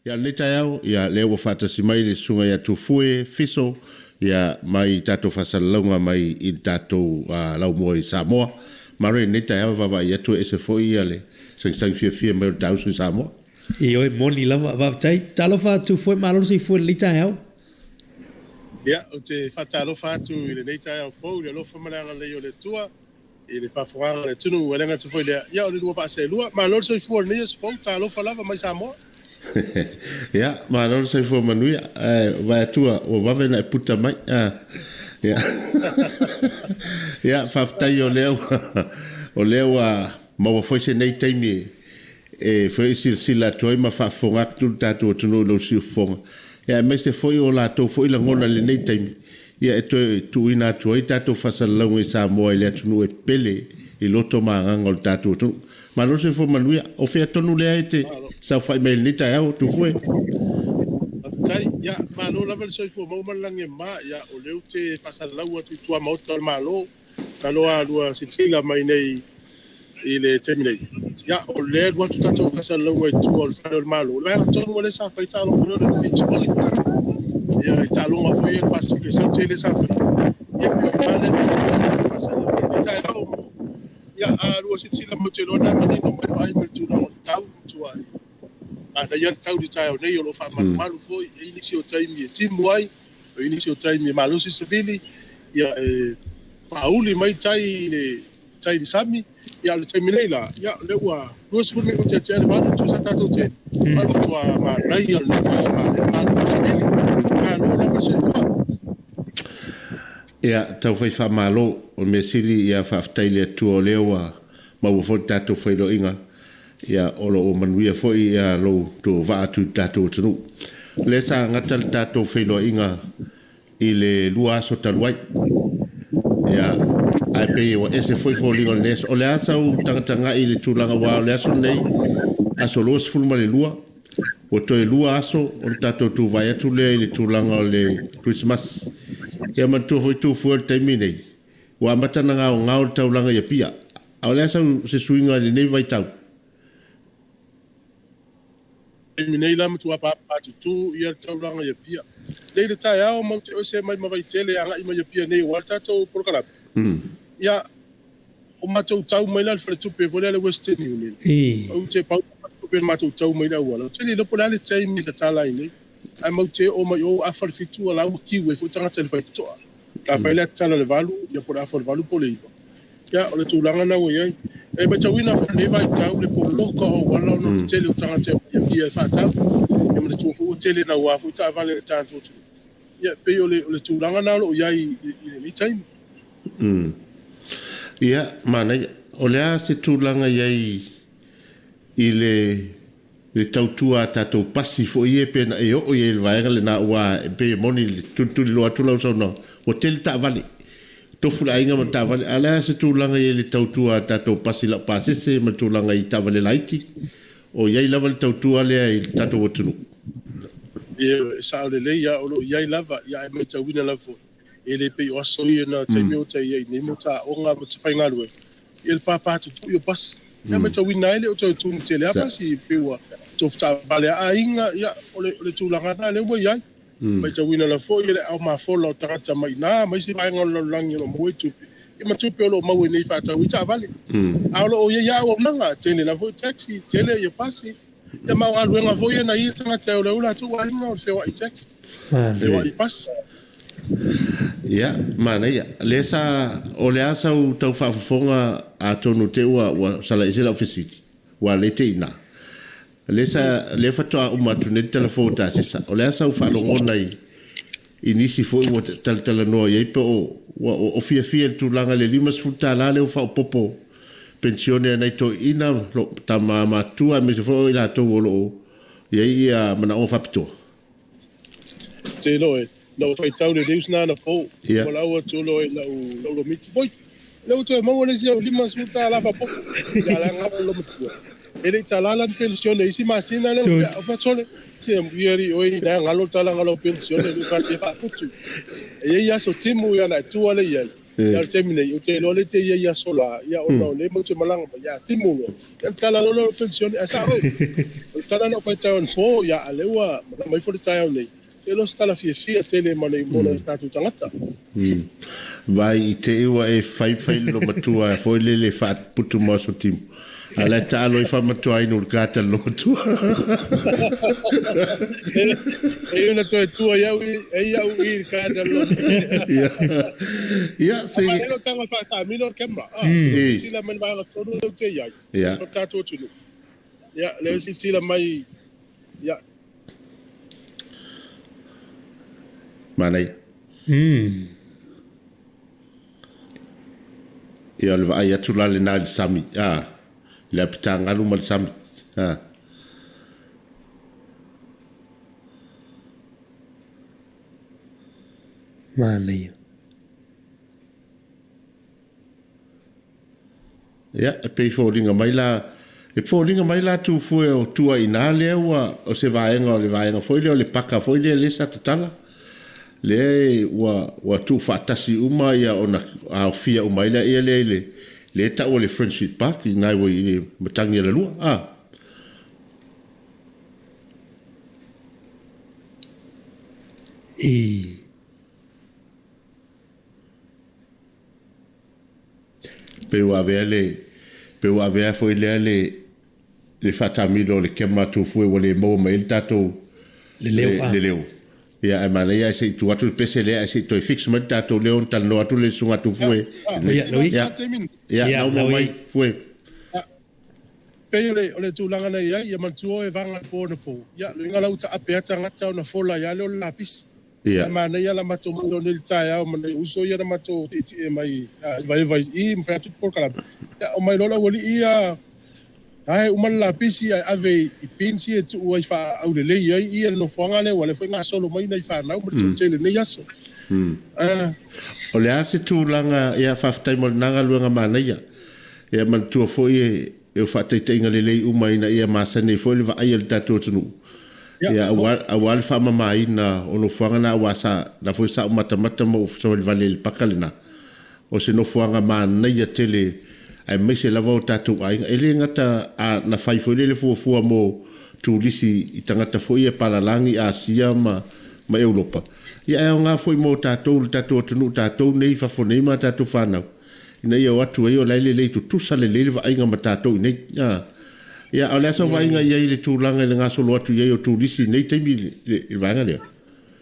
Ia, lenei taeao, ia, lea ua faatasi mai le susuga ia Tufue Fiso, ia, mai tatou faasalalauga mai i le tatou laumua i Samoa. Maro i lenei taeao e vaavaai atu e ese foi le sagisagi fiafia mai o le ta uso i Samoa. Ioe, moni lava, faafetai. Talofa Tufue, malo le soifua i lenei taeao. Ia, ou te faatalofa atu i lenei taeao fou i le alofa ma le agalelei o le Atua i le faafofogaaga a le atunuu. E le gata foi i lea, ia o le lua vaa seelua. Malo le soifua i lenei aso fou, talofa lava mai Samoa. Ia, malo le soifua manuia. Ae vaai atu ua vave ona e puta mai. Ia, ia faafetai o lea ua maua foi se nei taimi e foi silasila atu ai ma faafofoga atu le tatou atunuu i lou siufofoga. Ia, aemaise foi o latou foi lagona i lenei taimi, ia e toe tuuina atu ai tatou faasalalauga i Samoa i le atunuu e pele i loto ma agaga o le tatou atunuu. Malo le soifua manuia. O fea tonu lea e te Malo. saofai mai i lenei taeao, Tufue? Faafetai. Ia, malo lava le soifua maua ma le lagi e mama. Ia, o lea ou te faasalalau atu i tuamaota o le Malo. Taloa lua silasila mai nei i le taimi nei. Ia, o lea alu atu tatou faasalalauga i tua o le fale o le Malo. O le vaega tonu lea sa fai taaloga o le beach volley. Ia, i taaloga foi ia le Pasifika i Saute lea sa fai. Ia, pei o i ina lea tatou faasalalau i lenei taeao. Ia, a lua silasila mai ou te iloa na manino mai vaai ma le tulaga o le tau matua manaia le tau i le taeao nei o lo o faamalumalu foi. E i ai nisi o taimi e timu ai, o i nisi o taimi e malosi savili, ia e faauli mai tai i le tai i le sami. Ia, o le taimi nei la, ia, o lea ua 20 minute tea le 8, tusa tatou te o le matua manaia o lenei taeao, malo savili, malo lava le soifua. Ia, taufai faamalo o le mea sili, ia faafetai i le Atua o lea ua maua foi le tatou feiloaiga, ia o lo o manuia foi ia lou vaa atu i le tatou atunuu. O lea sa gata le tatou feiloaiga i le 2 aso talu ai. Ia, ae pei ua ese foi foliga o lenei aso. O le a sau tagatagai i le tulaga aua o le aso lenei, aso 22, ua toe 2 aso ona tatou tuvae atu lea i le tulaga o le Kerisimasi. Ia manatua foi Tufue o le taimi lenei, ua amata ona gaogao le taulaga i Apia. A o le a sau se suiga i lenei vaitau? Taimi nei la matua papatutu ia le taulaga i Apia. Nei le taeao matou te ese mai ma Vaitele agai mai Apia nei aua le tatou polokalame. Ia, o matou tau mai la le faletupe foi lea le Western Union. Ou te pau tupe matou tau mai le auala. Ou te le iloa po o le a le taimi tatala ai nei. Ae matou te oo mai o afa le 7 o la ua kiu ai foi tagata i le faitotoa. A fai le tatala le 8, ia po o le afa o le 8 po o le 9. Ia, o le tulaga na ua i ai. E matauina foi lenei vaitau le poloka o auala ona o le tele o tagata e omai e faatau. Ia manatua foi ua tele naua foi taavale a le tatou atunuu. Ia, pei o le tulaga na o lo o i ai i lenei taimi. Ia, manaia. O le a se tulaga i ai i le tautua a tatou pasi foi ia pe na e oo i ai i le vaega lena aua e pei e moni le tulituliloa atu lau saunoaga, ua tele taavale, tofu le aiga ma taavale. A o le a se tulaga i ai i le tautua a tatou pasi laupasese ma le tulaga i taavale laiti? O i ai lava le tautua lea i le tatou atunuu? Ia, e sao lelei lava, o lo o i ai lava, ia ae matauina lava foi, e le pei o aso ia na taimi o ta i ai nei mo taoga ma te faigaluega, ia le papatutui o pasi. Ia matauina ai le o toe tumu tele lava pasi, pei ua tofu taavale a aiga, ia o le tulaga lena lea ua i ai. Matauina lava foi le ao mafola o tagata mai ina, ma isi vaega o le lalolagi o lo o maua ai tupe, ia ma tupe o lo o maua nei faatau ai taavale. A o lo o i ai lava auaunaga, tele lava foi taxi, tele ia pasi. Ia ma o galuega foi ia na ia tagata e ola ai o latou aiga o le feoai taxi, feoai pasi. Ia, manaia. Lea sa, o le a sau tau faafofoga atonu te ua salaese lau fesili, ua le te ina. Lea sa, lea faatoa uma atu nei le talafou o Tasesa. O le a sau faalogona i nisi foi ua talatalanoa i ai po o ua o fiafia i le tulaga i le $50 lea ua faaopoopo penisione a nai toeaiina, tama matutua aemaise foi o i latou o lo o i ai ia manaoga faapitoa? Te iloa e, na ou faitau le news na anapo. Ua lau atu loa i lau lomiti. Oi, lea ua toe maua le isi au $50 faaopoopo. Ia la ngalo lo matua. E le i talala ni penisione isi masina lea ua faasole. Se ia ri oi na ngalo talaga lau penisione le fatia faaputu. E i ai aso timu ia na e tua le i ai. Ia o le taimi nei, ou te iloa lea e te i ai i aso la, ia ona o lea matou te malaga mai, ia timu loa. Ia ona tala loa lea o le penisione, ae sao. O le tala na ou fai i le taeao anapo, ia a o lea ua malaga mai foi le taeao nei. E le o se tala fiafia tele mo nai o tatou tagata. Vai i te i ua e fai fai le matua foi lele faaputu ma aso timu. A la e taalo ai faamatuaina o le kata le matua. E una toe tua i au i, e i au i le kata le matua. Ia, ia, se... Ama elo tanga whaatamino le camera. Ah, sila mai vaega tonu leo te iai. Ia. O tātou atunuu. Ia, leo silasila mai, ia. Manaia. Ia, o le vaai atu la lena i le sami, a, i le apitagalu ma le sami, a. Manaia. Ia, e pei foliga mai la, e foliga mai la Tufue o tua i ina lea ua, o se vaega o le vaega foi lea o le paka foi lea lea sa tatala, lea ua, ua tuufaatasi uma ia ona aofia uma ai lea lea i le, lea e taua le Friendship Park i ina i le matagi alalua, a. I. Pei ua avea le, pei ua avea foi lea le, le faatamilo o le camera a Tufue ua le maua mai ai le tatou Le leo, le leo. Ia, ae manaia ae se i tuu atu le pese lea ae se i toe fix mai le tatou leo ona talanoa atu le susuga a Tufue. Ia, lau i. Ia, ia, Ia, nau lau mai, i. Fue. Pei o le tulaga na i ai, ia manatua e vaga le po na po. Ia, luiga lau taape a tagata ona fola ia leo le lapisi. Ia. Ae manaia la matou mai loa nei le taeao ma nai uso ia na matou tietie mai i Vaeva i i ma fai atu le polokalame. Ia, omai loa le aualii ia, ae uma le lapisi ae ave i bins ia e tuu ai faaaulelei ai ia le nofoaga lea ua lea foi gasolo mai nai fanau ma le toatele i lenei aso. O le a se tulaga, ia faafetai mo lena galuega manaia. Ia manatua foi e e o faataitaiga lelei uma ina ia masani ai foi le vaai a le tatou atunuu. Ia aua, aua le faamamaina o nofoaga na aua sa, na foi sa ou matamata ma ou savalivali i le paka lena. O se nofoaga manaia tele aemaise lava o tatou aiga. E le gata a na fai foi lele fuafua mo turisi i tagata foi ia palalagi Asia ma ma Europa. Ia ae aoga foi mo tatou le tatou atunuu tatou nei i fafo nei ma tatou fanau ina ia o atu ai o la e lelei tutusa lelei le vaaiga ma tatou i nei. Ia, a o le a sau vaaiga i ai i le tulaga i le gasolo atu i ai o turisi i nei taimi i le vaega lea?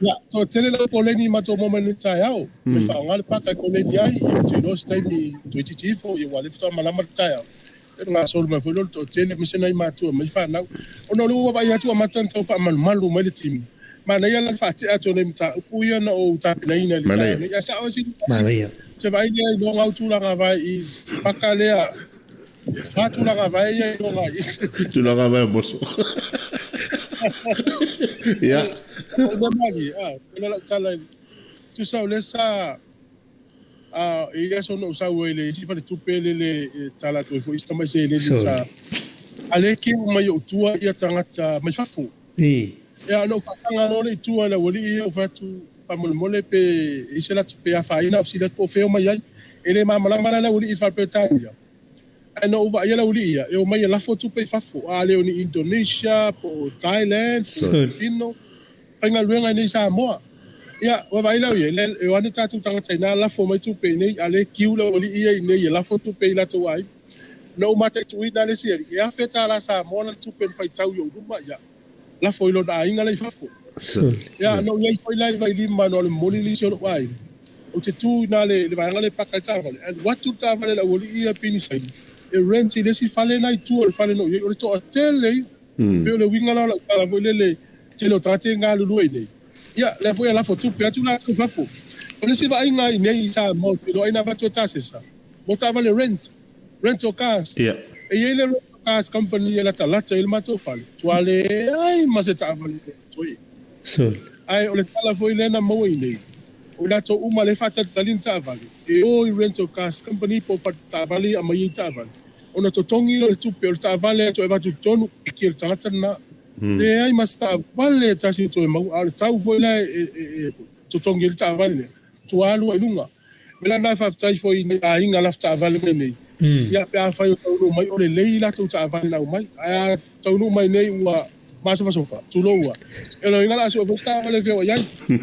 Ia, toatele lau koleni matou maua mai nei taeao, me faaaoga le paka e koleni ai, ia ou te iloa se taimi toeitiiti ifo, ia ua le faatoa malama le taeao. Ia ona gasolo mai foi lea o le toatele aemaise nai matua mai fanau. Ona o lea ua vaai atu ua amata ona tau faamalumalu mai le timu. Manaia la le faatea atu o nai mataupu ia na ou tapenaina i le taeao nei. Ae sao ai se Manaia. Se vaai lea i loga au tulaga vae i paka lea. Fa tulaga vae ia i loga i. Tulaga vae o moso. Ia. O le mali, a, o le lau tala i tusa o lea sa a i le aso na ou sau ai i le isi faletupe lele e tala atu ai foi isi tamai seleni sa a le kiu mai ou tua ia tagata mai fafo. Ia na ou faataga loa le i tua i le aualii ia ou fai atu faamolemole pe i se latou pe afaina au fesili atu po o fea o mai ai. E le malamalama la le aualii i le Faa-Peretania. Ae na ou vaaia le aualii ia e omai e lafo tupe i fafo, a le o ni Indonesia po o Thailand po o Filipino, faigaluega i nei Samoa. Ia, ua vaai lau i ai, e o ane tatou tagata inā lafo mai tupe i nei, a le kiu le aualii ia i nei e lafo tupe i latou aiga. Na ou mataituina le isi alii, e $1,000 Samoa lana tupe na faitau i ou luma, ia, lafo i lona aiga la i fafo. Ia, na ou i ai foi la i Vailima na o le momoli nisi o lou aiga. Ou te tu i ina le vaega lea e paka ai taavale, ae alu atu le taavale a le aualii ia pinisaini e rent i le isi fale la i tua o le fale na ou i ai. O le toatele ia. Pei o le uiga la o lau tala foi lele, tele o tagata ia e galulue i nei. Ia, lea foi e lafo tupe atu latou i fafo. O le isi vaaiga i nei i Samoa, ou te iloa ai na avatu e tasesa, mo taavale rent, rental cars. Ia. E i ai le rental cars company e latalata i le matou fale, tua leai ma se taavale e toe. Sole. Ae o le tala foi lea na maua i nei, o i latou uma lea e faatalitali ni taavale, e o i rental cars company po o faletaavale ia aumai ai taavale, ona totogi lea o le tupe o le taavale e toe avatu i totonu e ki e le tagata lena. Leai ma se taavale e tasi e toe maua, a o le tau foi la e totogi ai le taavale lea, tua alu ai i luga. Mea la lena e faafetai foi i nai aiga lafo taavale mai nei, ia pe afai o taunuu mai o lelei latou taavale na aumai, ae a taunuu mai nei ua masofasofa, tulou ua, e lona uiga o le a sue foi se taavale e feoai ai. O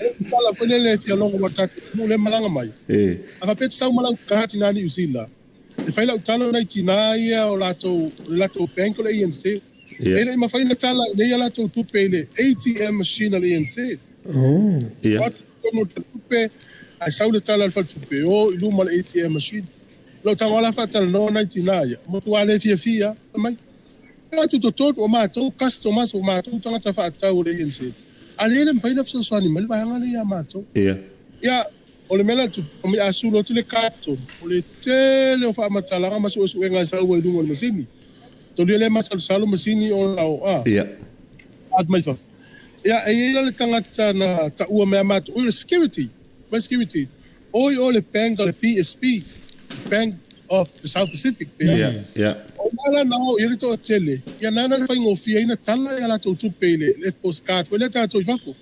le tala foi lele e fia logo ma le tatou atunuu lea e malaga mai, a faapea e te sau ma lau card i ina Niu Sila, e fai lau tala o nai tinā ia o latou, o le latou bank o le ANZ. E le i mafai ona tala i nei a latou tupe i le ATM machine a le ANZ. O atu i totonu o le faletupe, ae sau le tala a le faletupe, o i luma o le ATM machine. Lou tago lava la faatalanoa nai tinā ia, matua le fiafia lava, fai mai, E o atu i totonu, o matou customers, o matou tagata faatau o le ANZ, a lea e le mafai ona fesoasoani mai le vaega lea ia matou. Ia, o le mea la e tupu, fai mai a sulu atu le card i totonu, o le tele o faamatalaga ma suesuega e sau ai i luga o le masini. Tolia lea masalosalo masini ona o a card mai fafo. Ia, e i ai la le tagata na taua mai ia matou, oi o le security, mai security, oi o le bank a le BSP, Bank of the South Pacific pe a. O i ina la na o i ai le toatele, ia nana le faigofie ai na tala i a latou tupe i le EFTPOS card foi lea tatou i fafo.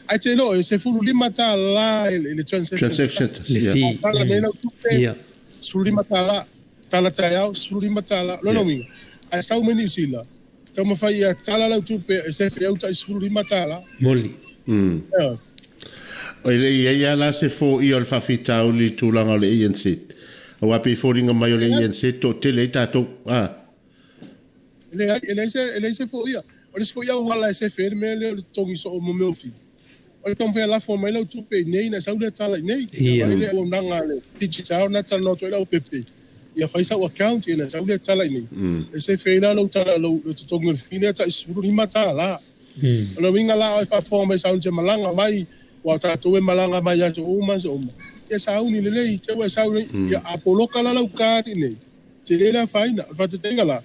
Ae te iloa e $15 i le transaction se tasi. Le fee. A tala nei lau tupe, $15. Tala taeao, $15. Lona uiga, a e sau mai Niu Sila, taumafai ia tala lau tupe e sefe au tai $15. Moli. E le i i ai lava la se foia o le faafitauli i le tulaga o le ANZ, aua pei e foliga mai o le ANZ e toatele ai tatou. A. E leai, e leai se, e leai se foia. O le isi foi auala e sefe ai le mea lea o le totogi soo o mea o fee, o le taumafai e lafo mai lau tupe i inei ona e sau lea tala i inei. Ia vaai le auaunaga a le Digicel na talanoa atu ai le aupepe, ia fai sau account ona e sau lea tala i inei. E sefe ai la lou tala, lou totogi o le fee lea tai $15. O le uiga la o e faafofoga mai sauni te malaga mai, aua o tatou e malaga mai i aso uma aso uma, ia sauni lelei, te ua e sau nei, ia a poloka la lau card i inei, tele le afaina. O le faataitaiga la,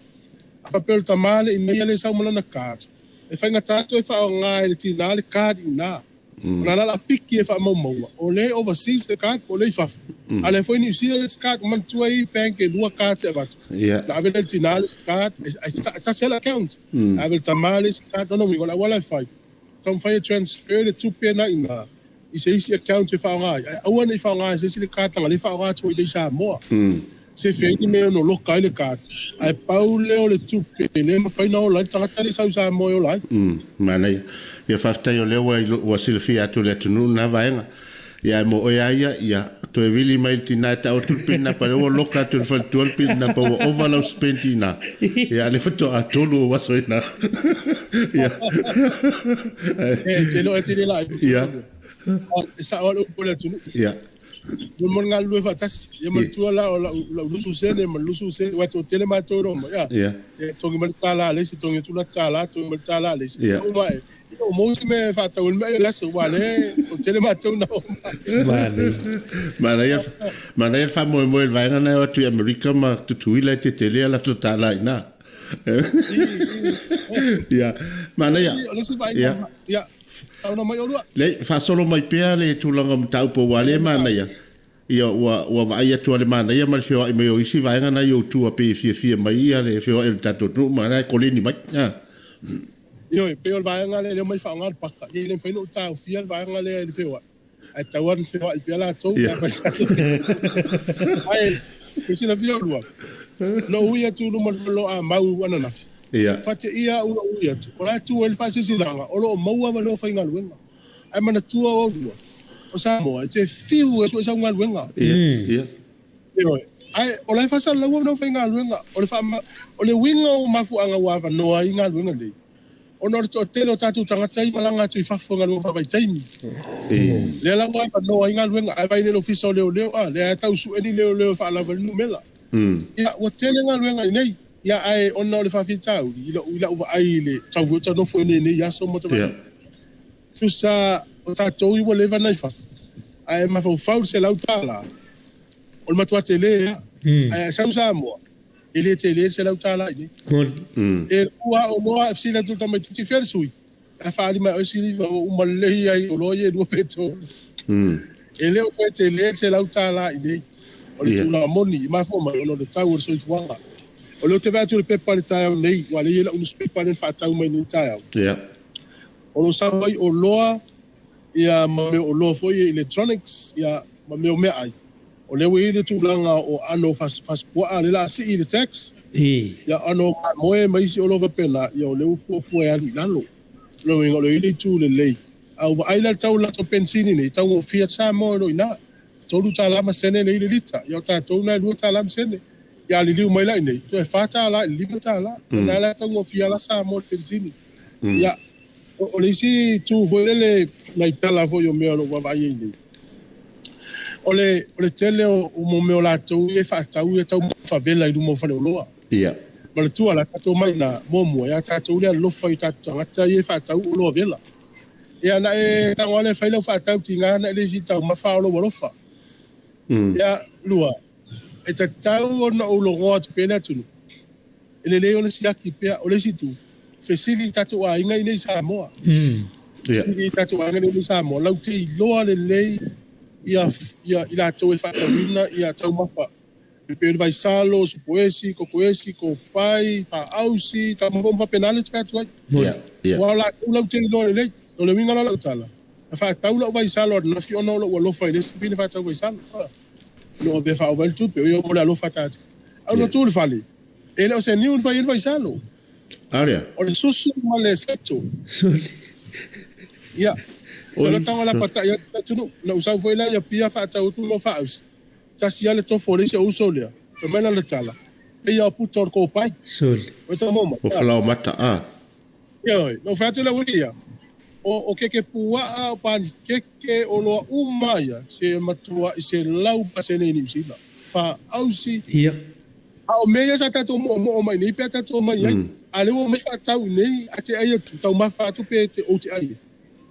a faapea o le tama le i inei a le sau ma lana card, e faigata toe faaaoga e le tina le card i ina. Ona la la piki e faamaumauga, o lea e overseas le card po o lea e i fafo. A o lea foi i Niu Sila le isi card, manatua e i ai bank e lua cards e avatu. Na ave lea i le tina le isi card, e tasi lava le account. Na ave i le tama le isi card, lona uiga o le auala e fai, taumafai e transfer le tupe na i ina i se isi account e faaaoga ai, ae aua ne i faaaoga e se isi le card leaga o lea e faaaoga atu ai i inei i Samoa. Sefe ai ni mea e ono loka ai le card, ae pau lea o le tupe e le mafai ona ola ai le tagata lea e sau i Samoa e ola ai. Manaia. Ia faafetai o lea ua ua silafia atu e le atunuu lena vaega. Ia ae mo oe lava ia, ia toe vili mai le tina e tau atu le pin number lea ua loka atu e le faletua le pin number ua ova lau spend i ina. Ia a o lea faatoa 3 ou aso i ina. Ia. E te iloa e tele la. Ia. E sao lava le upu a le atunuu. Ia. Mo mo le galulue faatasi. Ia manatua la o lau lau 20 sene ma le 20 sene, aua e toatele matou i Roma. Ia. Ia. Ia togi mai le $1 a le isi, togi atu la $1, togi mai le $1 a le isi. Ia. Uma e, ia ua maua se mea e faatau ai le meaai o le aso, aua o lea e toatele matou na o mai. Manaia. Manaia, manaia le faamoemoe i le vaega lena e o atu i Amerika ma Tutuila e tetele a latou $1 i ina. Ia, manaia. O le isi vaaiga, ia, Saunoa mai oulua. Leai, faasolo mai pea le tulaga o mataupu aua o lea e manaia, ia ua ua vaai atu lava i le manaia ma le feoai mai o isi vaega na i ou tua pei e fiafia mai ia le feoai o le tatou atunuu ma la e koleni mai. A. Ioe, pei o le vaega lea e le omai faaaoga le paka, ia e le mafai ona ou taofia le vaega lea i le feoai, ae tatau lava ona feoai pea latou pe afai Ae, mo le silafia oulua, na ou ui atu i luma o le fale o Amau ananafi, Faateia au lou ui atu, o la e tu ai le faasilasilaga o lo o maua avanoa faigaluega. Ae manatua oulua, o Samoa, e te fiu e sue sau galuega. Ioe. Ae o la e faasalalau avanoa faigaluega. O le faama, o le uiga o mafuaaga ua avanoa ai galuega nei, ona o le toatele o tatou tagata i malaga atu i fafo i galuega faavaitaimi. Lea la ua avanoa ai galuega. Ae vaai nei i le Ofisa o Leoleo, a, lea e tau sue ni leoleo e faalava i le numera. Ia, ua tele galuega i inei. Ia, ae ona o le faafitauli, i lou, i lau vaai i le tau foi o ta nofo i lenei aso ma ta vaai, tusa o tatou i ua leva na i fafo, ae mafaufau i le $100, o le matua tele lava. Ae a sau Samoa, e le tele le $100 i inei. E lua oloa, e fesili atu i le tamaitiiti, fea le sui? Ae faaali mai, o isi liva ua uma lelei ai oloa ia e lua pe tolu. E le o toe tele le $100 i inei. O le tulaga moni, e mafua mai ona o le tau o le soifuaga. O lea ou te vaai atu i le pepa i le taeao nei, aua o lea e i ai lau nusipepa lea na faatau mai nei i le taeao. O lo o sau ai oloa ia ma mea oloa foi ia electronics ia ma mea o meaai, o lea ua i ai le tulaga o aano o fasipuaa lea o le a sii le tax, ia aano o mamoe ma isi oloa faapena, ia o lea ua fuafua e alu i lalo. O lona uiga o lea ua i ai le itu lelei. A ua vaai la i le tau o le latou penisini nei, e taugofie atu Samoa i lo i ina. $3 ma sene lea i le lita, ia o tatou lena e $2 ma sene. Ia a liliu mai la i inei, toe $4 i le $5. O lena la e taugofie lava la Samoa i le penisini. Ia, o le isi itu foi lele nai tala foi o mea o lo o vaavaai ai nei, o le, o le tele o, o mea o latou ia e faatau ia taumafa vela i luma o faleoloa. Ia. Manatua la, tatou omai i ina, muamua, ia tatou le alofa i o tatou tagata ia e faatau oloa vela. Ia, na e tago lava lea e fai lau faatau tiga na e le fia taumafa a o lou alofa. Ia, lua, e tatau ona ou logoa atu pea le atunuu, e lelei ona siaki pea. O le isi itu, fesili i tatou aiga i inei i Samoa. Fesili i tatou aiga i inei i Samoa, latou te iloa lelei ia, ia i latou e faatauina ia taumafa. E pei o le vaisalo, supoesi, kokoesi, kopai, faausi, taumafa uma faapena lea ou te fai atu ai. Aua o latou latou te iloa lelei. O le uiga la o lau tala, na faatau lau vaisalo ananafi ona o lou alofa i le isi fafine faatau vaisalo. Na ou avea faaova ai le tupe, o ia mo le alofa tatou. Ae ua tu i le fale, e le o se niu na fai ai le vaisalo. A lea. O le susu ma le seto. Ia. So le tago la patai atu le atunuu. Na ou sau foi la i Apia faatau atu mo faausi. Tasi lava le tofo o le isi o uso lea. Fai mai lana tala, E ia o puta o le kopai. Soli. Oi tau mai. O falaoamata, a. Ioe, na ou fai atu lea ua ia, o kekepuaa, o panikeke, o oloa uma ia, se matuai 100% i Niu Sila. Faausi. Ia. A o mea ia sa tatou moomoo mai nei pe a tatou omai ai. A lea ua omai faatau i nei, a te ai atu, taumafa atu pe te, ou te ai ai.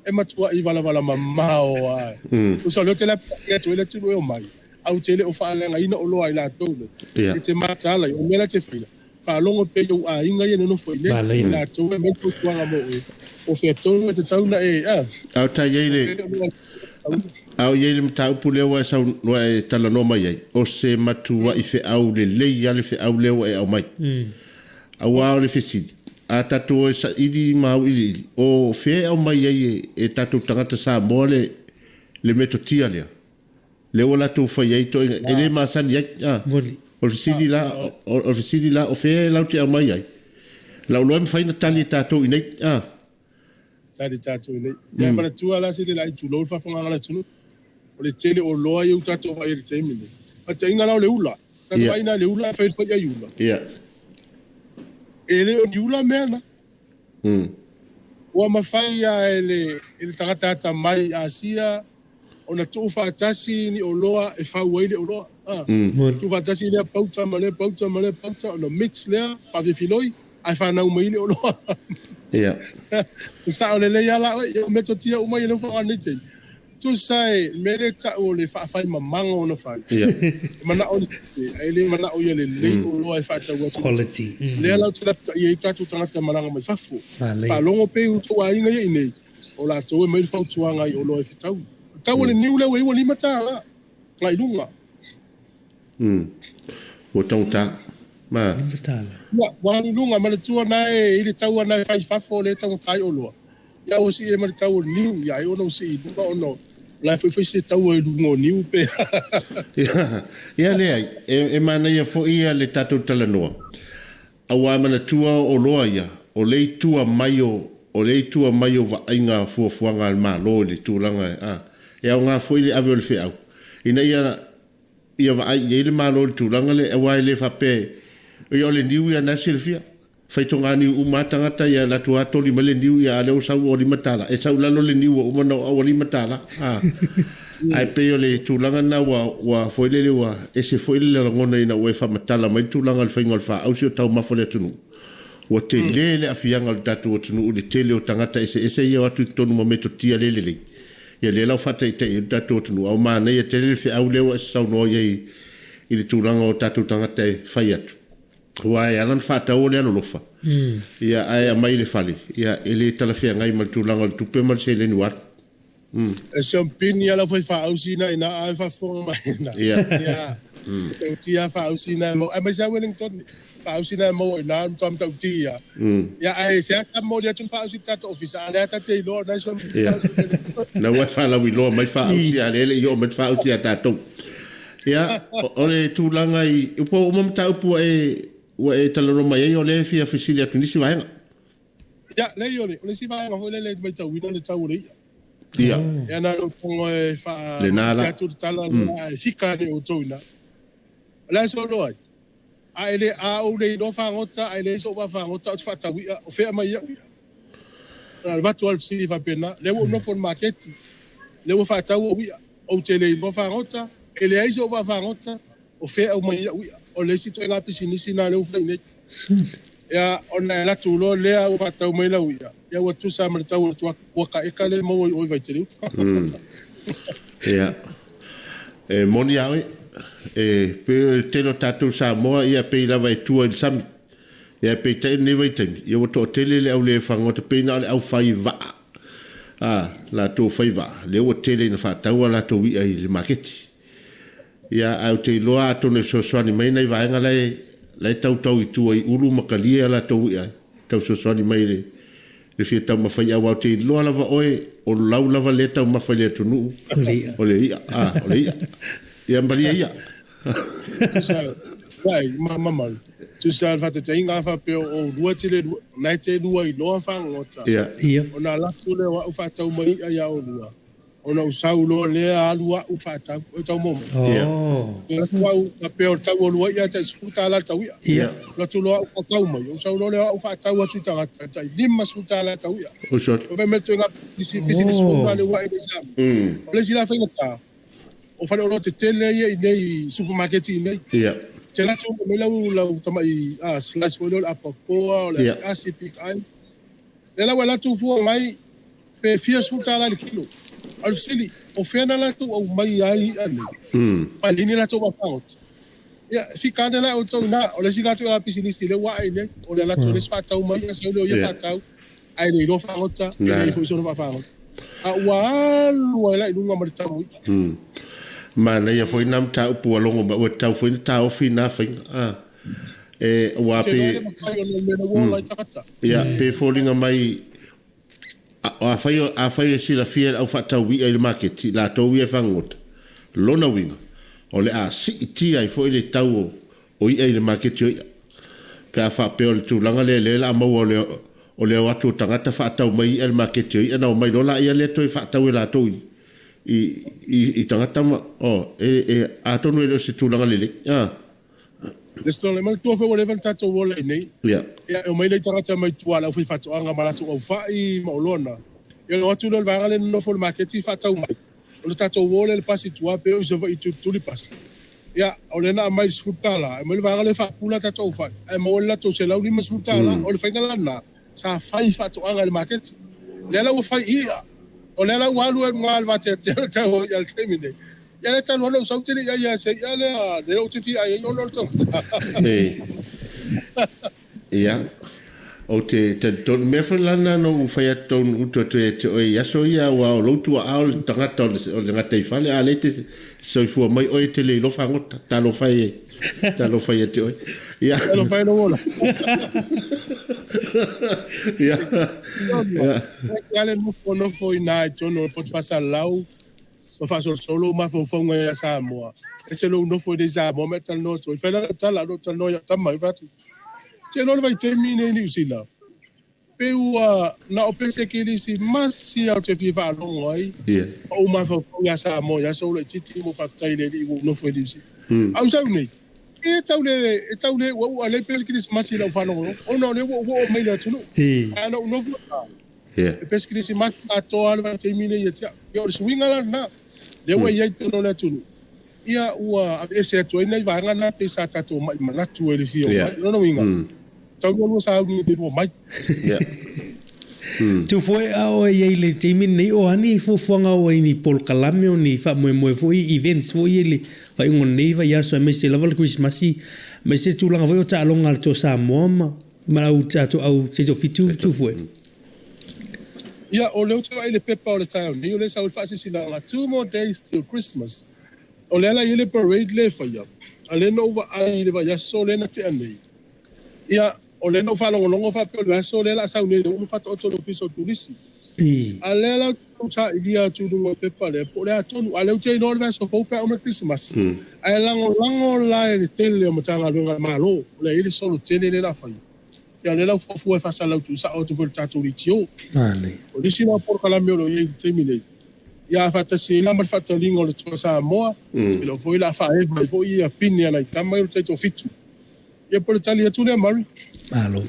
E matuai valavala mamao lava. Tusa o lea ou te lapatai atu ai le atunuu e omai, ae ou te le o faaleagaina oloa a i latou nei. E te mataala ai, o le mea la e te faia, faalogo pea i ou aiga ia e nonofo i inei, i latou e aumai le fautuaga mo oe, po o fea tonu e tatau ona e, a. A o ta i ai le, a o i ai le mataupu lea ua e sau, ua e talanoa mai ai, o se matuai feau lelei lava le feau lea ua e aumai. Aua o le fesili, a tatou o e saili ma auiliili, o fea e aumai ai e, e tatou tagata Samoa le, le metotia lea? Lea ua latou fai ai itoaiga, e le masani ai. A. O le fesili la, o le fesili la, o fea e latou te aumai ai? Lau iloa e mafai ona tali e tatou i inei. A. Tali e tatou i inei. Ia manatua la se le lai tulou le faafofogaaga a le atunuu. O le tele o oloa ia ua tatou vaai ai i le taimi lenei. Faataitaiga la o le ula. Tatou vaai ina le ula e fai le faiai ula. E le o ni ula mea na. Ua mafai lava e le, e le tagata atamai i Asia ona tuufaatasi ni oloa e fau ai le oloa. Tuufaatasi lea pauta ma lea pauta ma lea pauta ona mix lea, faafefiloi, ae fanau mai le oloa. Ia. E sao lelei lava la oe, ia o metotia uma ia lea ua faaaoga i lenei taimi. Tusa e, le mea lea e tau o le faafaimamaga ona fai. Ia. E manao le tupe, ae le manao ia lelei oloa e faatau atu. Quality. Lea la ou te lapataia ai tatou tagata malaga mai fafo. Manaia. Faalogo pea i outou aiga ia i inei, o latou e aumai le fautuaga i oloa e fetaui. O le tau o le niu lea ua i ai ua $5 agai i luga. Ua taugata. Ma. $5. Ia, ua alu i luga, manatua na e i le tau na e fai i fafo lea e taugata ai oloa. Ia ua sii ai ma le tau o le niu, ia ai ona ua sii i luga ona o la e foi fai se taua i luga o niu pe. Ia, ia leai, e, e manaia foi ia le tatou talanoa. Aua manatua o oloa ia, o le i tua mai o, o le i tua mai o vaaiga fuafuaga a le Malo i le tulaga e, a, e aoga foi le ave o le feau, ina ia, ia vaai i ai le Malo i le tulaga lea, aua e le faapea, ia o le niu ia na e silafia, fai toganiu uma lava tagata ia alu atu lava toli mai le niu ia a lea ua sau ua $5, e sau i lalo le niu ua uma ona oo ua $5. A, ae pei o le tulaga lena ua, ua foi lele ua ese foi le lagona ina ua e faamatala mai le tulaga o le faiga o le faaausi o taumafa o le atunuu. Ua tele le aafiaga o le tatou atunuu i le tele o tagata eseese ia o atu i totonu ma metotia le lelei. Ia lea la ua faataitai ai le tatou atunuu, a ua manaia tele le feau lea ua e saunoa i ai i le tulaga o tatou tagata e fai atu. Aua e ala ona faatau o le alolofa, ia ae aumai i le fale, ia e le talafeagai ma le tulaga o le tupe ma le seleni ua alu. E siampini lava lau faifeau sina ina ae faafofoga mai ina. Ia. Ia. Matautia faaausi na e maua, aemaise lava Wellington, faaausi na e maua i ina, o le matua matautia. Ia, ae seasea momoli atu le faaausi i le tatou ofisa, a o lea ta te iloa o lena e soli le faaausi i Wellington. Na ua e faalauiloa mai faaausi, a o lea e le i oo mai le faaausi ia tatou. Ia, o le tulaga i, po o uma mataupu ua e, ua e talanoa mai ai, o lea e fia fesili atu i nisi vaega. Ia, leai, o le, o le isi vaega foi lele e matauina le tau o le i'a. Ia. Ia na o lou tago e Lena faatea la. atu le tala lea ae fika ane outou i ina. O le a solo ai? A e le, a ou le iloa fagota, ae leai sou vaa fagota, ou te faatau i'a, o fea aumai au i'a? Na avatu lava le fesili faapena. Lea ua ou nofo i le maketi, lea ua faatau au i'a, ou te le iloa fagota, e leai sou vaa fagota, o fea e aumai ai au i'a? O le isi ituaiga pisinisi lena lea ua fai nei. Ia, ona e alu atu loa lea ua faatau mai lau i'a, ia ua tusa ma le tau o le kuaka eka lea e maua i o i Vaitele uta. Ia, e moni a oe, e pei o le tele o tatou Samoa ia pei lava e tua i le sami. Ia peitai i lenei vaitaimi, ia ua toatele le au le fagota pei na o le au fai vaa, a latou fai vaa, lea ua tele ina faatau a latou i'a i le maketi. Ia, ae ou te iloa atonu e fesoasoani mai nai vaega la e, la e tautau i tua i ulu ma kalia a latou i'a e tau fesoasoani mai i le, le fia taumafa i'a, aua ou te iloa lava oe, o lau lava lea taumafa i le atunuu, O le i'a. o le i'a, a, o le i'a. Ia malie ia. Tusa, ai, ma mamalu. Tusa le faataitaiga a faapea o oulua e te le lua, na e te lua iloa fagota. Ia. Ia. Ona alu atu lea o au faatau mai i'a ia oulua. Ona ou sau loa lea alu a'u faatau, oi tau momo. Ia. Oh. Alu atu a'u faapea o le tau o lua i'a e tai $10 le tau i'a. Ia. Alu atu loa a'u faatau mai, ou sau loa lea o a'u faatau atu i tagata e tai $50 le tau i'a. Oi sole. Ua fai mai le ituaiga pisinisi fou Oh. lea ua ae nei i Samoa. O le isi la faigata, o faleoloa tetele ia i inei i supamaketi i inei. Ia. Te alu atu aumai lau lau tamai slice foi lea o le apakoa, o le asiasi, pig eye. Lea la ua alu atu fua mai pe fia $10 i le kilo. A o le fesili, o fea na latou aumai ai i'a nei? Ua leai ni latou vaafagota. Ia, e fika ane la outou ina, o le isi latou a pisinisi lea ua ae nei, o le latou le isi faatau mai i'a sau lea o ia faatau, ae le iloa fagota, e leai foi sona vaafagota. A ua alu ai la i luga ma le tau o i'a. Manaia foi na mataupu ua logo mai, ua tatau foi ona taofi na faiga. A. E, aua Te iloa e le pe, mafai ona o le mea ua ola ai tagata. ia, pe foliga mai, afai, afai e silafia e le au faatau i'a i le maketi, latou ia e fagogota, lona uiga, o le a siitia ai foi le tau o, o i'a i le maketi o i'a. Pe a faapea o le tulaga lea, lea o le a maua o le, o le o atu o tagata faatau mai i'a i le maketi o i'a, ona omai loa laia lea toe faatau e latou i, i, i, i tagata ma, o, e, e, atonu e le o se tulaga lelei. A. Lesitala, manatua foi ua leva ona tatou ola i inei. Ia. Ia, e omai nei tagata mai tua a le aufaifaatoaga ma latou aufai ma oloa na. Ia, ona o atu lea o le vaega lea nonofo i le maketi faatau mai. Ona tatou o lea i le pasi i tua pe oo i Savaii i tulituli pasi. Ia, o lea na aumai i le $10, aumai le vaega lea faapula tatou aufai, ae maua le latou $150. O le faiga la lena, sa fai faatoaga i le maketi. Lea la ua fai i'a. O lea la ua alu ai i luga le vateatea o le tau o i'a i le taimi nei. Ia lea talu ai ona ou sau ou te le i ai lava i se i'a lea, lea ou te fia ai ai ona o le taugata. Ia, ou te talitonu, mea foi la lena na ou fai atu tonu utu atu ia te oe i aso ia, aua o lou tuaa o le tagata o le, o le gataifale, a o lea e te soifua mai oe e te le iloa fagota. Talofa e, talofa ia te oe. Ia. Talofa e lou ola. Ia. Ia. E ale nofo nofo i ina i totonu o le poto faasalalau ma faasolosolo mafaufauga ia Samoa. Ese lou nofo i nei Samoa ma e talanoa atu ai. Fai la lau tala, lou talanoa i au tama, fai atu, te iloa le vaitaimi nei i Niu Sila, pe ua na o pese Kerisimasi au te fia faalogo ai, ma ou mafaufau ia Samoa i aso laitiiti mo faafetai i le Alii ua ou nofo i Niu Sila. A ou sau nei, e tau le, e tau le uaua lea pese Kerisimasi i lau faalogologo, ona o lea ua ou oo mai i le atunuu. Ae na ou nofo e pese Kerisimasi atoa le vaitaimi nei ia te au. Ia o le suiga la lena, lea ua i ai i totonu o le atunuu, ia ua aveese atu ai nai vaega na pei sa tatou mai manatu ai i le fia o mai. O lona uiga, tau lua sauni i le lua mai. Tu foi a oe i ai i le taimi lenei o a ni fuafuaga o ai ni polokalame o ni faamoemoe foi events foi ia i le faaiuga o lenei vaiaso aemaise lava le Kerisimasi aemaise le tulaga foi o taaloga a le Toa Samoa ma ma au tatou au seitofitu tu foi. Ia, o lea ou te vaai i le pepa o le taeao nei, o lea e sau ai le faasilasilaga, Two more days till Christmas. O lea la e i ai le parade lea e faia. A lea na ou vaai i le vaiaso lea na tea nei, ia, o lea na ou faalogologo faapea o le vaiaso lea o le a sau nei ua uma faataoto e le Ofisa o Turisi. A lea la ou te sailia atu i luga o le pepa lea, po o le a tonu, a o lea ou te iloa o le vaiaso fou pe a uma le Kerisimasi. Ae lagolago la e le tele o Matagaluega a le Malo, o le a i ai le solo tele lea o le a fai. Ia o lea la ua fuafua e faasalau tuusao atu foi i le tatou leitio. O nisi la o polokalame o lo o i ai i le taimi nei, ia a faatasi ai la ma le faataliga o le Toa Samoa, ou te iloa foi o le a faaeva ai foi ia pine a nai tama ia o le taitoafitu. Ia po o le tali atu lea Murray. Malo.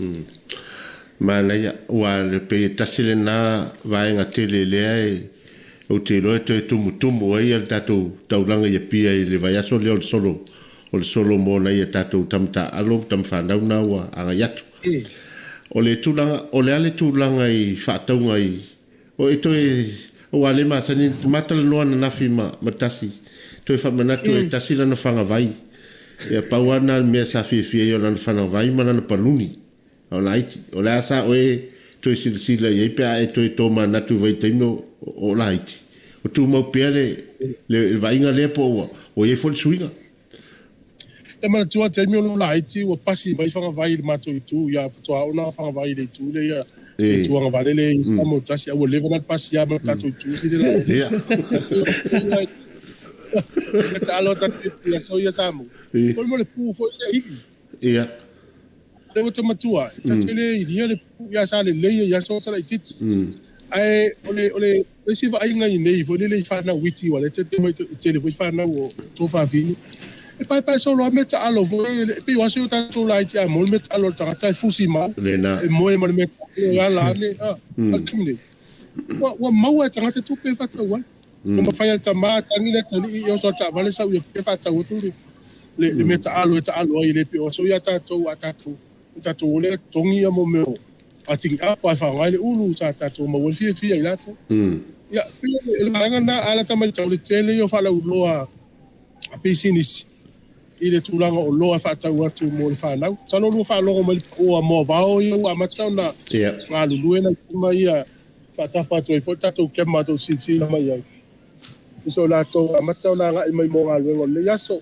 Manaia, aua e pei e tasi lena vaega tele lea e ou te iloa e toe tumutumu ai le tatou taulaga i Apia i le vaiaso lea o le solo o le solo mo nai a tatou tama taaalo ma tama fanau na ua agai atu. O le tulaga, o le a le tulaga i faatauga i, o e toe, aua o lea e masani, ma talanoa ananafi ma, ma Tasi, toe faamanatu e tasi lana fagavai. Ia, pau lava lena o le mea sa fiafia ai o lana fagavai ma lana paluni. A o laiti, o le a sa oe toe silasila i ai pe a e toe tomanatu i vaitaimi o, o laiti? O tumau pea le, le, le vaaiga lea po o ua, ua i ai foi le suiga? E manatua taimi o lou laiti ua pasi mai fagavai i le matou itu ia faatoa oo na fagavai i le itu lea ia le itu agavale lea i Samoa tasi a ua leva na pasi ia ma le tatou itu sili la Ia. E taalo atu ia so ia Samoa. O le pu foi lea ii. Ia. Lea ua te matua, ta te le ilia le pu ia sa lelei ai aso ta laitiiti. Ae o le o le isi vaaiga i nei foi lele i fanau iti aua o lea e tele mai tele foi fanau o tuafafine. E paepae solo lava mea taalo foi e pei o aso ia o tatou laiti a maua le mea taalo a le tagata e fusi mau, Lena. e moe ma le mea taalo e ala ane a. A o le taimi nei, ua maua e tagata tupe e faatau ai. Ua mafai e le tama tagi le atalii e oso a le taavale sau i Apia faatau atu le le mea taalo e taalo ai e le pei o aso ia a tatou a tatou o tatou o lea totogi ia mo mea o atigi apa e faaaoga ai le ulu sa tatou maua ai le fiafia i latou. Ia pei o le vaega lena a lata matau le tele ia o faalauiloa a pisinisi i le tulaga o oloa e faatau atu mo le fanau. Masalo o lua faalogo mai i le pau a moavao ia ua amata ona galulue nai tama ia faatafa atu ai foi le tatou kema tou silasila mai ai i so latou amata ona agai mai mo galuega o lenei aso.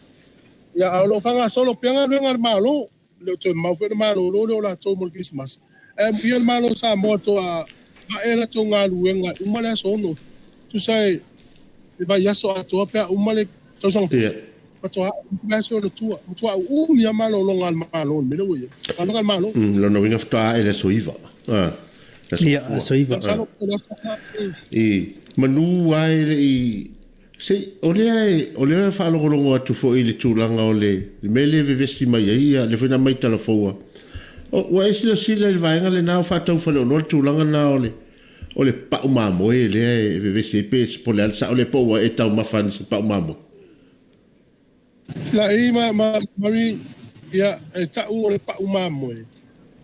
Ia, a o lo o faagasolo pea galuega a le Malo, e le o toe mamao foi ona malolo lea o latou mo le Kerisimasi. Ae amuia le Malo o Samoa toa ae latou galuega e uma le aso 6, tusa e le vaiaso atoa pe a uma le tausaga fou. Faatoa ae le aso ona tua. Matua uumi lava malologa a le Malo i le mea lea ua i ai. Galuega a le Malo. Lona uiga faatoa ae le aso 9. Ia, aso 9. Masalo po o le aso lena. I manu lava e le i Se o lea e o lea e faalogologo atu foi i le tulaga o le mea lea e vevesi mai ai ia lea foi na aumai i Talafoua. O, ua e silasila i le vaega lena o faatau faleoloa le tulaga lena o le o le pau mamoe lea e vevesi ai pe po o le a le sao lea po o ua e taumafa i se pau mamoe? Laʻi ma ma Mary, ia, e taʻu o le paʻu mamoe,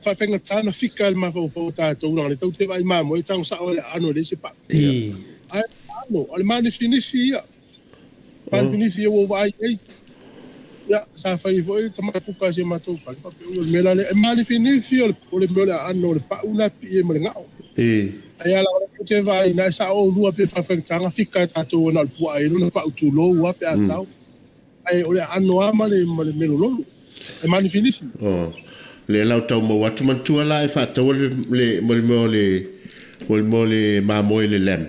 faafaigata ona fika e le mafaufau o tatou, leaga o lea tatou te vaai mamoe e tago sao ai le aano e leai se paʻu. Ae aano, o le manifinifi ia. Manifinifi ia ua ou vaai i ai. Ia, sa fai ai foi le tamai kuka a si o matou fale, faapea, ui o le mea la lea, e manifinifi o le mea o le aano o le paʻu la e pipii ai ma le gao. Ai a leaga o te vaai na e sao oulua pe faafaigata ona fika e tatou na o le puaa e lona paʻu tulou lava pe a tao. Ae o le aano lava ma le ma le melololo. E manifinifi. Oh. Lea la o tau maua atu manatua la e faataua le le mo le mea o le mo le mea o le mamoe le lamb.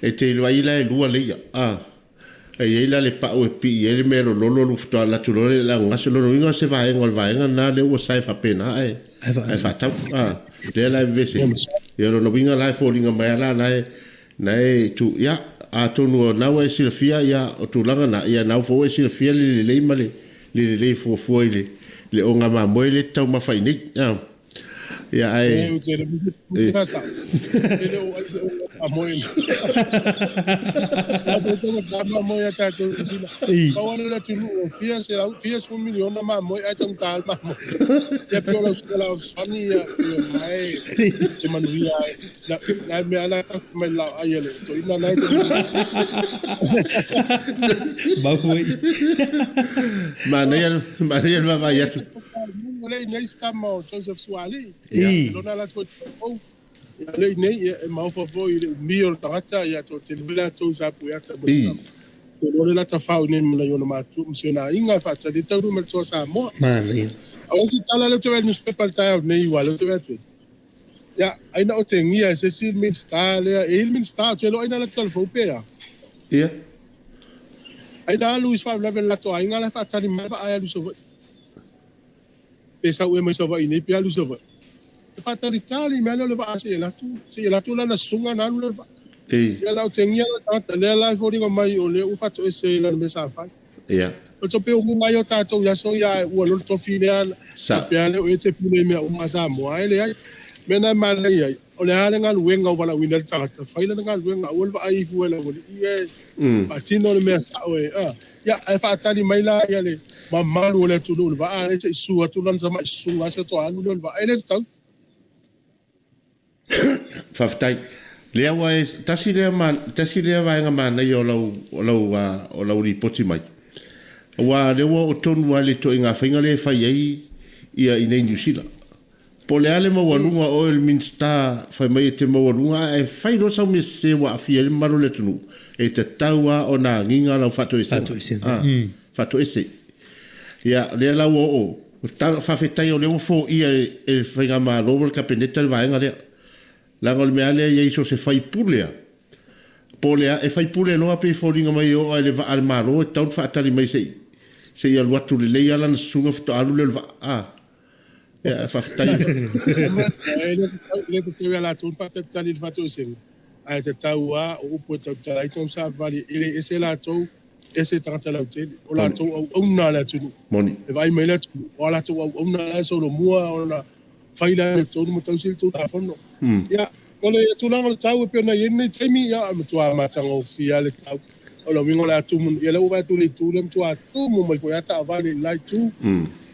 E te vaai la e lua leia. Ah. E i ai la le pau e pii ai le mea lololo lu faatoa alu atu loa le lagogase. Lona uiga o se vaega o le vaega lena lea ua sae faapena ae ae faatau. A, lea la e vevesi ai. Ia lona uiga la e foliga mai lava la na e na e tu ia atonu o na ua e silafia ia o tulaga na ia na foi ua e silafia le lelei ma le le lelei fuafua i le le oga mamoe lea e te taumafa ai nei. A. Ia ae Ou te le sa. E le o ai se o mamoe. A te tau ka mamoe a tatou i sila. Pau ana le atunuu o fia se lau fia sefulu miliona mamoe ae taugata le mamoe. Ia pei o lau sila o fesoasoani ia pei o na e te manuia ai. Na na mea ala tafu mai le laoai a le toeaina na e te Mau ai. Manaia manaia le vaavaai atu. O le i nei se tama o Joseph Suaalii. Ia lona ala atu ai Ia le i nei, ia, e maofa foi i le umi o le tagata, ia toatele foi latou sa pueata ma se tama. Te le lata fau nei ma nai ona matua ma si ona aiga e faatali ai taunuu mai le Toa Samoa. Manaia. A o isi tala lea ou te vaai i le newspaper i le taeao nei aua o lea ou te vaai atu ai, ia, ai na otegia e se isi le Minisita lea, e i ai le Minisita, ou te iloa ai na latou talafou pe a. Ia. Ai na alu i se faalavelave i le latou aiga la e faatali mai le vaa e alu i Savaii. Pe sau ea mai Savaii nei pe alu i Savaii. E faatalitali mai lea o le vaa seia alu atu, seia alu atu lana susuga ona alu lea o le vaa. Ei. Ia la otegia la tagata lea la e foliga mai o lea ua faatoese i lana mea sa fai. Ia. O le tope umi mai o tatou i aso ia ae ua lolo tofi lea Sa. faapea lea o e te pule i mea uma a Samoa ae leai. Mea na e manaia ai, o le a le galuega ua valaauina ai le tagata, fai lana galuega, aua le vaai ifo e le aualii e faatino le mea sao e a. Ia, ae faatali mai la ia le mamalu o le atunuu i le vaa lea se i susu atu lana tamai susuga se toa alu lea o le vaa. E le tatau. Faafetai. Lea ua e, tasi lea ma, tasi lea vaega manaia o lau, o lau, o lau lipoti mai. Aua lea ua oo tonu lava i le ituaiga faiga lea e fai ai ia i inei i Niu Sila. Po o le a le maualuga o oe o le Minisita fai mai e te maualuga ae fai loa sau mea sese ua aafia ai le mamalu o le atunuu, e tatau lava ona agiga lau faatoesega. Faatoesega. Faatoese. Ia, lea la ua oo, faafetai o lea ua foia e le Faigamalo ma le Kapeneta le vaega lea. Leaga o le mea lava lea e i ai so o se faipule lava, po o le a, e faipule loa pei e foliga mai e oo lava i le vaa a le Malo e tatau ona faatali mai se i se i alu atu lelei lava lana susuga faatoa alu lea o le vaa. A, ia, faafetai. E le tatau ia latou ona faatalitali i le faatoesega, ae tatau lava o upu e tautala ai tausavali, e le ese latou, ese tagata lautele, o latou auauna a le atunuu. Moni. E vaai mai le atunuu, o a latou auauna la e solomua ona fai le amiotonu ma tausi le Tulafono. Ia, o le tulaga o le tau e pei ona i ai lenei taimi, ia, e matua matagofie lava le tau. O le uiga o le a tumu, ia lea ua vaai atu i le itu lea, matua tumu mai foi lava taavale i le la itu.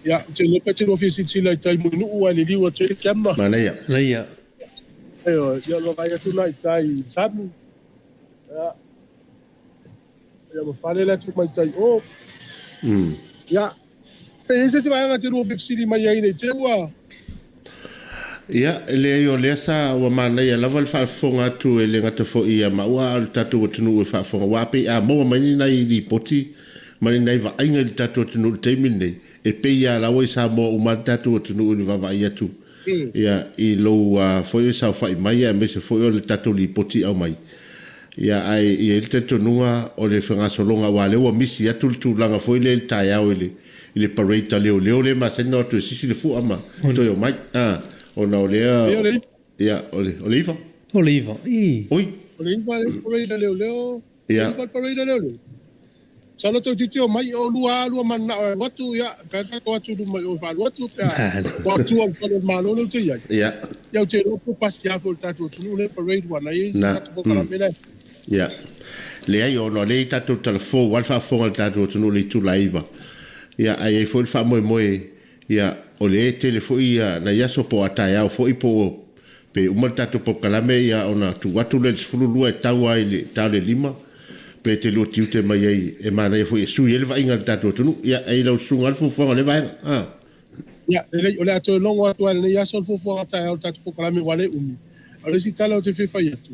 Ia, ou te iloa pe te lua fia silasila i tai Mulinuu ae liliu atu ai le kiama. Manaia. Manaia. Ioe, ia o le vaavaai atu la i tai i le sami. Ia. Ia ma fale le atu mai tai o. Ia, pe i ai se isi vaega e te lua fesili mai ai nei te ua. Ia, e leai o lea sa ua manaia lava le faafofoga atu e le gata foi ia maua a o le tatou atunuu e faafofoga aua pei a maua mai ni nai lipoti ma ni nai vaaiga i le tatou atunuu i le taimi lenei e pei lava la ua i Samoa uma le tatou atunuu i le vaavaai atu ia i lou foi saofai mai aemaise foi o le tatou lipoti aumai. Ia, ae i ai le talitonuga o le fegasologa aua o lea ua misi atu le tulaga foi lea i le taeao i le i le parade a leoleo lea e masani ona o atu e sisi le fua ma toe omai. A, ona o lea Ia, o le iva. Ia, o le, o le iva. O le iva, i. Oi. O le iva le parade a leoleo. Ia. O le iva le parade a leoleo. Masalo toeitiiti omai, o lua lua mananao e alu atu, ia, fai atu tatou atu i luma i o e faalu atu pe a ua atu au fale o le Malo lea ou te i ai. Ia. Ia ou te iloa po o pasi lava foi o le tatou atunuu lea parade ua na i ai Na. tatou polokalame lea. Ia. Leai, ona o lea i tatou talafou lava le faafofoga a le tatou atunuu i le itula e 9. Ia, ae i ai foi le faamoemoe Ia, o lea e tele foi ia nai aso po o a taeao foi po o pe uma le tatou polokalame ia ona tuu atu lea i le 12 e tau lava i le ta o le 5 pe te lua tiute mai ai e manaia foi e sui ai le vaaiga a le tatou atunuu. Ia, e i lau susuga lava le fuafuaga o lea vaega. A. Ia, lelei, o le a toe logo atu lava i lenei aso le fuafuaga taeao o le tatou polokalame ua le umi. A o le isi tala ou te fia fai atu,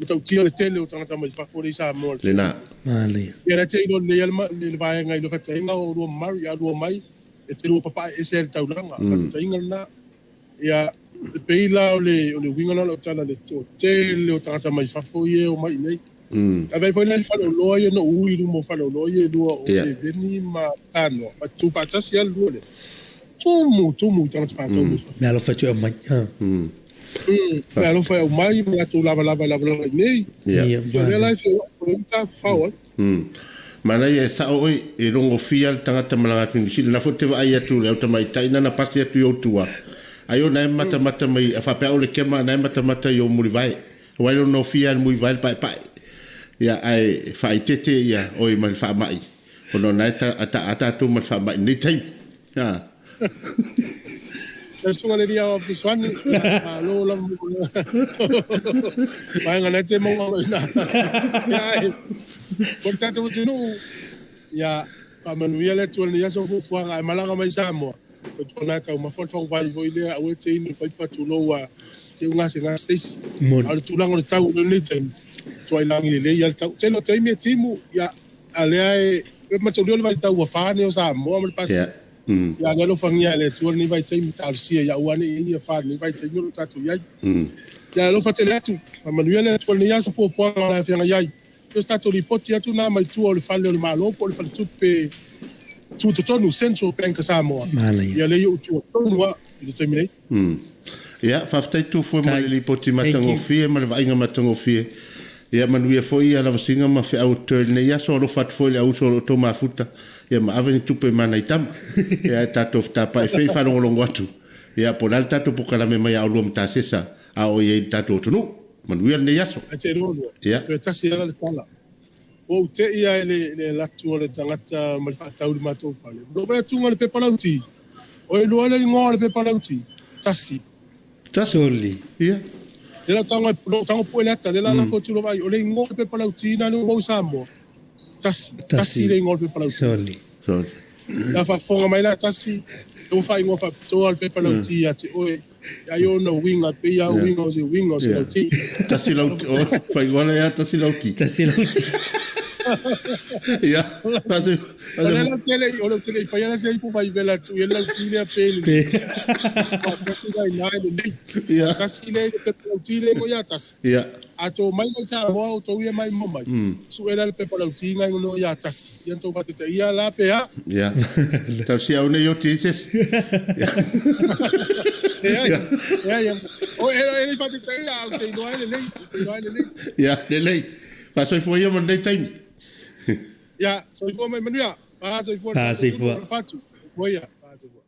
matautia le tele o tagata mai fafo lea i Samoa i le taimi Lena. lenei. Manaia. Ia, la te iloa lelei lava le vaega i le fataiga o lua mamalu, a lua mai, e te lua papae ese ai le taulaga, faataitaiga lena. Ia, e pei la o le, o le uiga lena o lau tala, le toatele o tagata mai fafo ia e omai i inei. Ae vaai foi la i faleoloa ia na ou ui i luma o faleoloa ia e lua o Eveni ma Tanoa, ma tutu faatasi lava le lua lea. Tumu, tumu i tagata faatau mai fafo. Meaalofa e toe aumai. Meaalofa e aumai ma latou lavalava e lavalava i inei. Ia. O lea la e feoai o lea matafafao ai. Manaia e sao oe, e logofia le tagata malaga atu i Niu Sila. Na foi te vaai atu i le au tamaitai nana pasi atu i ou tua, ai o na e matamata mai, a faapea o le kema na e matamata i ou mulivae. Aua e lonofia le mulivae le paepae. Ia, ae faaeteete ia oe ma le faamai, ona o na e taa tatou ma le faamai i lenei taimi. Ha. Lau susuga i le Alii Aoao Fesoasoani, ia, malo lava mo le vaega lea te maua mai ina. Ia, ae, mo le tatou atunuu, ia, faamanuia le Atua i lenei aso o fuafuaga, ae malaga mai i Samoa, tautuana e taumafa le faguvai foi lea, aua e te inu i le paipa tulou a te u gasegase se isi. Moni. A o le tulaga o le tau o lenei taimi, tuai lagi lelei lava le tau. Tele o taimi e timu, ia, A lea e mataulia o le vaitau ua fa nei o Samoa ma le Pasefika. Ia lea alofagia e le Atua lenei vaitaimi talosia ia aua ne i i ai ni afa i lenei vaitaimi o lo o tatou i ai. Ia alofa tele atu, faamanuia le Atua i lenei aso fuafuaga o le a feagai ai. O se tatou lipoti atu lena mai tua o le fale o le Malo po o le faletupe tutotonu, Central Bank a Samoa. Ia lea i ou tua tonu lava i le taimi nei. Ia, faafetai Tufue mo le lipoti matagofie ma le vaaiga matagofie. Ia manuia foi ia lavasiga ma feau o totoe i lenei aso. Alofa atu foi i le auuso o lo outou mafuta, ia ma ave ni tupe ma nai tama. Ia ae tatou fetapaai pea i faalogologo atu, ia po o le a le tatou pokalame mai a oulua Matasesa a o i ai i le tatou atunuu. Manuia lenei aso. Ae te lua lua. Ia. Toe tasi lava le tala. Ua ou te i lava i le alu atu o le tagata ma le faatau i le matou fale. Ua ou vaai atu i le pepa lauti. O e lua le igoa o le pepa lauti. Tasi. Tasi. Soli. Ia. Le la tago, lo tago pue le ata, le la lafo atu lo vaai. O le igoa o le pepa lauti na le ua maua i Samoa. Tasi. Tasi le igoa o le pepa lauti. Soli. Soli. La faafofoga mai la Tasi, ua faaigoa faapitoa le pepa lauti ia te oe. Ai ona uiga, pei lava uiga o se uiga o se lauti. Tasi lauti, o, faaigoa lea Tasi lauti. Tasi lauti. Ia, O le lauti e o le te le i faia la se ipu vai vela tu i le lauti lea pe le. Tasi la ina e lelei. Ia. Tasi le le pepa lauti le mo ia tasi. Ia. A tō mai nei Samoa o tō ia mai mo mai. Sue la le pepa lauti ngai ngono ia tasi. Ia tō whatete ia la pe a. Ia. Tau si au nei o ti sis. E ai. E ai. O e e le whatete ia au te iloa e lelei. Te iloa e lelei. Ia, lelei. Faasoifua ia mo lenei taimi. Ia, soifua mai manuia. Soifua. Soifua. Fatu. Soifua ia. Soifua.